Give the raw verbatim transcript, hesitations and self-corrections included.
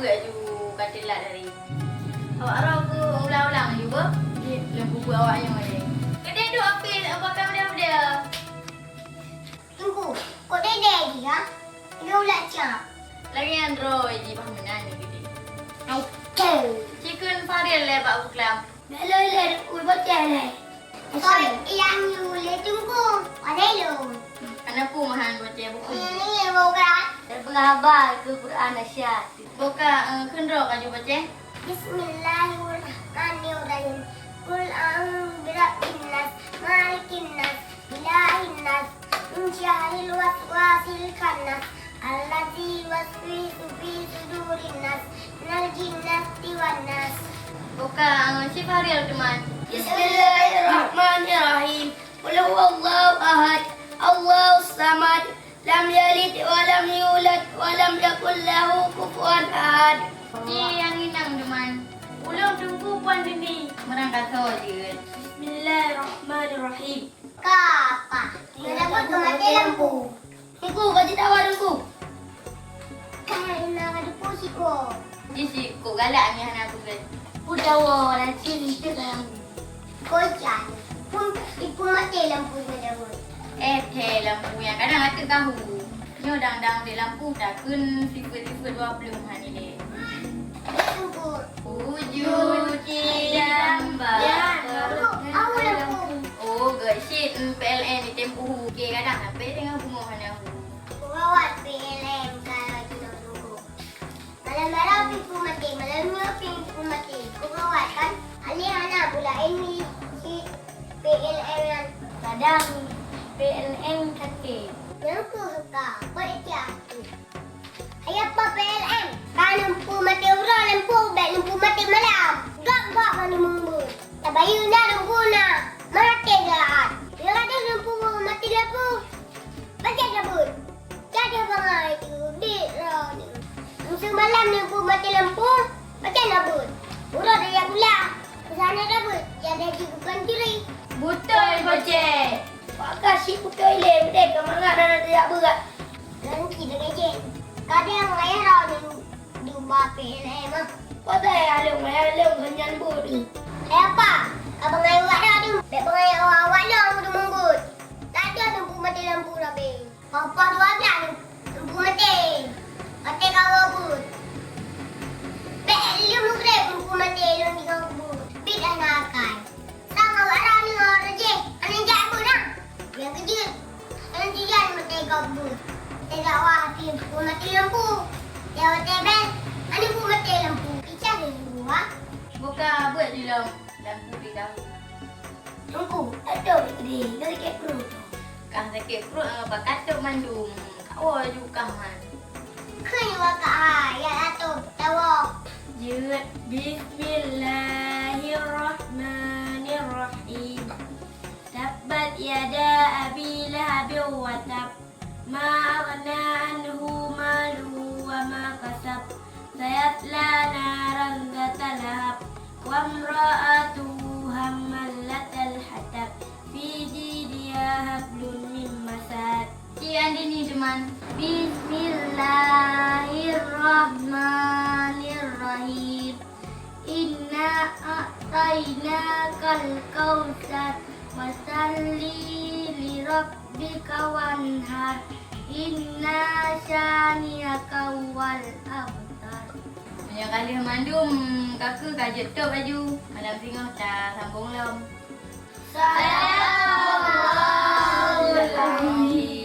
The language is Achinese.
Laju ka teulat hari. Awak roh keu ulang-ulang laju beuh? Jeuet lôn peubuet awak nyoe lé. Keudeh duek apit, apa ka muda-muda? Teungku, kok dede jih, ha? Lôn ulat cap. Lagèe nyan droe jih bah meunan nyoe keudeh. Hai, ceu. Cikheun Fadil lé bak buklam. Bèk lôn ilèe Teungku, boceh lé. Soe nyang yue lé Teungku? Padahai lôn. Hana peue meuhan boceh buku. Ini bukan. Terpengabar ke Quran dahsyat. Boka, eh, kheun droe ka jeuet bacé. Bismillahirrahmanirrahim. Qul a'udzu birabbin nas, malikin nas, ilahin nas, min syarril waswasil khannas, allazi yuwaswisu fi sudurin nas, minal jinnati wan nas. Boka, eh, si Fahrial teuma. Bismillahirrahmanirrahim. Qul huwallahu ahad, Allahus samad, lam yalid wa lam yulad wa lam yakul lahu kufuwan ahad. Ci nyang inong duman. Ulôn Teungku Puan Dini. Meurangkasoe jeuet. Bismillahirrahmanirrahim. Ka apa? Meunyoe ka maté lampu. Teungku, ka jitawa Teungku. Ka na ka deungoe siko. Di siko galak nyan hana peugah. Peue tawa lam sini teuh lam. Kocan, pun ibu maté lampu pada. Eh, thé lampu nyang kadang ateueh kahu. Nyoe dang-dang di lampu takheun sifeuet-sifeuet dua puluh han ilèe. Uju cidam ba. Oh, geusyit P L N di tempuh. Oke, kadang sampai dengan bunga hana. Kurawat P L N kalau kita tunggu. Malam-malam pintu mati, malam nyoe pintu mati. Kurawat kan? Alih hana bula ini si P L N kan. Kadang P L N kate. Nyang keuh ka, apa itu aku? Hai apa P L N? Ka lampu maté uroe lampu, bèk lampu maté malam. Gak-gak ka lampu. Tabayeue na lampu na. Maté jahat. Nyang ada lampu maté lampu. Baca kabut. Jadi bangai tu, bit roh ni. Musuh malam lampu maté lampu. Macam na beuet? Uroe tajak bula. Peusana tabeuet, jadi jibukan curi. Beutôi, Boceh. Pakon si beutôi lé, udeh ka mangat hana tajak beuet. Lagèe nyan. Kadang ayah rau di, di ubak P L M ah. Patai along, along nyan beuet. Eh, apa? Abang ayah awak dah tu. Bèk bangai awak-awak lom tu meubuet. Tak ada lampu mati lampu rabeng. Poh-poh dua blah lampu maté. Maté kawa buet. Bèk lheueh meugreb lampu maté lôn di kawa buet. Pih hana akai. Sang awak rani awak rajih, hana jak buet na. Nyang keujeuet, hana tijan maté kawa buet. Teudak wah api lampu maté lampu. Nyang maté bèk, hana lampu maté lampu. Icah lé luwa. Buka buet di lom lampu di kawa. Teungku, adoh di, sakét pruet. Kang sakét pruet, eh, bakat tok mandum. Kak woe ju kah man. Kheun wa ka ayat atau tawa. Jeuet, bismillahirrahmanirrahim. Tabbat yada Abi Lahabin wa tab. Ma aghna anhu maluhu wa ma kasab. Sayasla naran zata lahab. Wa imra'atuhu hammalatal hatab. Fi jidiha hablum min masad. Ci Andini teuma. Bismillahirrahmanirrahim. Inna a'tainakal kautsar. Fasalli li rabbika wanhar. Inna syani'aka huwal abtar. Meunyoe ka lheueh mandum, ka keuh ka jeuet top laju. Malam singoh tasambong lom. Sadaqallahul azim.